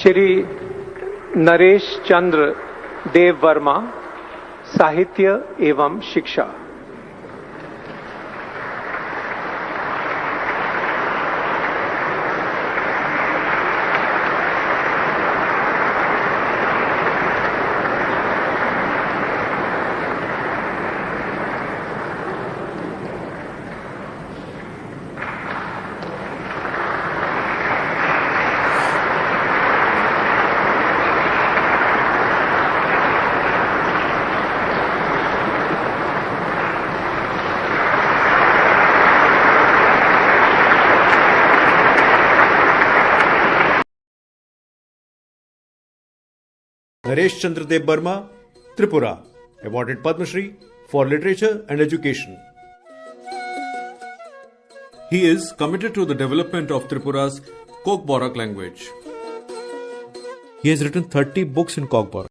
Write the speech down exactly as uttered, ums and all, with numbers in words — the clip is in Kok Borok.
श्री नरेश चंद्र देव वर्मा, साहित्य एवं शिक्षा। Naresh Chandra Deb Barma, Tripura, awarded Padma Shri for Literature and Education. He is committed to the development of Tripura's Kokborok language. He has written thirty books in Kokborok.